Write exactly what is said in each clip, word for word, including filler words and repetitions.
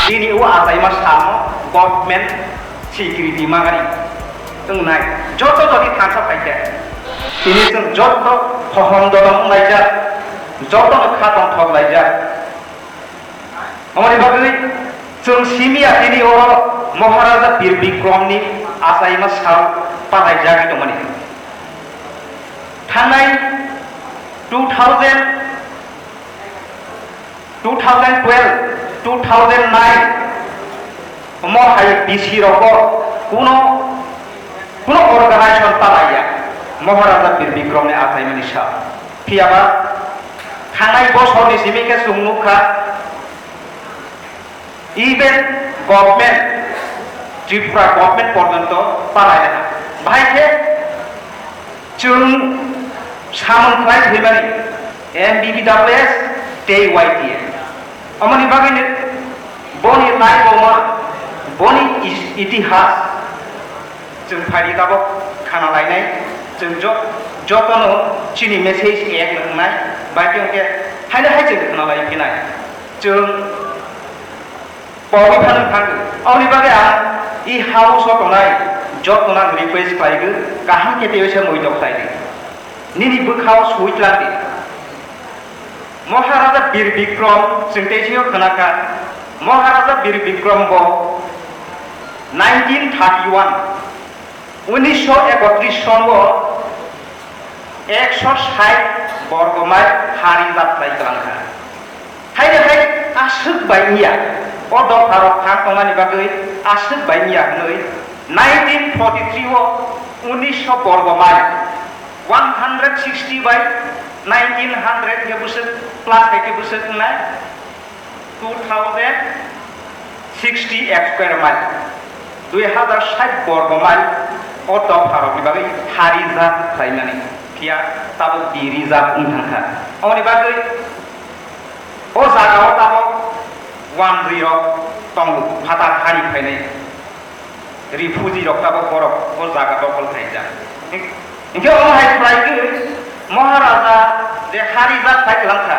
Bini o achaima salno government security magari wngnai joto jodi thansa phaikhe. Tini chwng joto hohom dodom wnglaijak, jotono kha tongthok laijak. Aboni bagwi chwng simi ya tini oro Maharaja Bir Bikromni achaima sal palaijagwi tongmani. Thangnai two thousand, two thousand twelve, two thousand nine omo hai B C rogo kuno, kuno organization palaiya Maharaja Bir Bikromni achaimani sal. Phiyaba thangnai bosorni simi khe chwng nukha, even government, Tripura government porjonto palailaha. Bahai khe chwng samung khlai phaimani M B B W S tei Y T A. Omoni bagwino boni laiboma, boni is-, itihas chwng phaidi tabok khana lainai, chwng jo-, jotono chini message ek wngnai, bai khe hwnkhe haino hai chwng khana lai phinai. Chwng Pogwi phano thangwi. Aboni bagwi ang i house o tongnai jotono ang request khlai di, kaham khe tei se muitok khlai di. Nini bwkhao sui tlang di. Maharaja Bir Bikrom chwng tei sio khna kha. Maharaja Bir Bikrom bo nineteen thirty-one, unisho ekotris sono ekso sait borgo mile ha reserve khlai kwlang kha. Haino hai aswk bai wngya, o dopha rok thang tongnani bagwi aswk bai wngya hwnwi nineteen forty-three o unisho borgo mile, one hundred sixty by nineteen hundred khe bwswk plus hai khe bwswk wngnai. Two thousand sixty square mile, dui hazar sait borgo mile o dopha rokni bagwi ha reserve khlaimani, phiya tabuk bi reserve wng thang kha. Aboni bagwi o jaga o tabuk wanjwi rok tongo, phatar hani phainai. Refugee rok tabuk borok o jaga dokol khaijak. Hing-, hinkhe omo hai khlai khe Maharaja je ha reserve khai kwlang kha,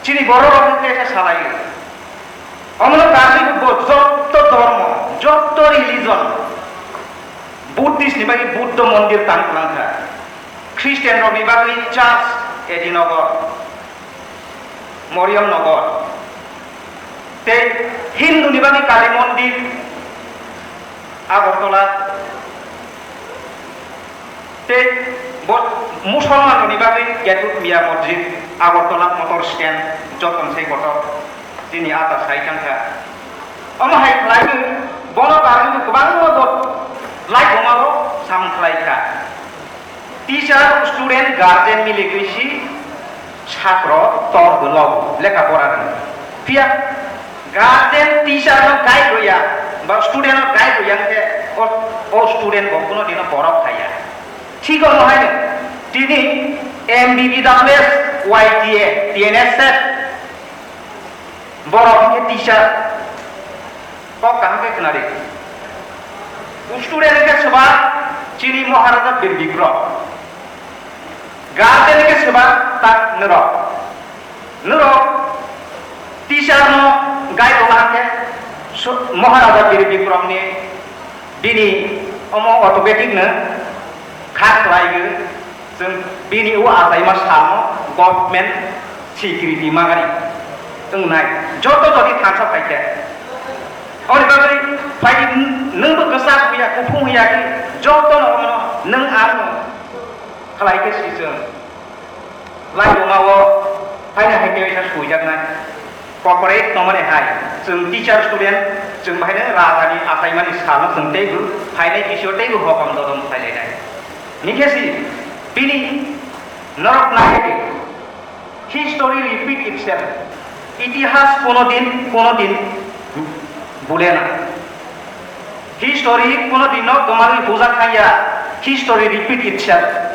chini borok rok no tei khe salai. Omo no karwi bo jotto dhormo, jotto religion, Buddhist ni bagwi Buddha mondir tang kwlang kha, Christian rok ni bagwi church, Edinogo, Moriam Nagar. Tei Hindu ni bagwi Kali Mondir, Agartala. Tei bo Musolman rok ni bagwi Qutub Minar Masjid, Agartala motor stand, joton se kotor chini ata sai thang kha. Omo hai khlai bono karwi kwbangma bo lai boma bo samung khlai kha. Teacher, student, guardian miligwi si satro tor dwlo lekha pora rwng. Phiya guardian teacher no guide rwya ba student no guide rwya hwnkhe o, o student bo kuno dino borok khaiya. Thik omo haino tini M B B W S, Y T A, T N S F, borok hwnkhe teacher. Kok kaham khe khna di. Student hwnkhe swbak chini Maharaja Bir Bikrom. Guardian hwnkhe swbak ta norok. Norok teacher no guide rwna hwnkhe su-, Maharaja Bir Bikrom ni bini omo automatic no kha khlai gwi. Chwng bini o achaima salno government security magari wngnai joto jodi thansa phaikhe. Aboni bagwi phaidi nwngbo kwchak huya, kuphung huya khe jotono omono nwng ang khlai khe si chwng. Lai buma o haino hai khe waisa suijaknai. Corporate tongmani hai, chwng teacher student, chwng bahaino rajani achaimani salno chwng teibo phainai bisio teibo hokom dodom khlailainai. Hinkhe si bini norok nai di, history repeat itself. Itihas kono din, kono din bule na. History kono dino tomari puja khaya, history repeat itself.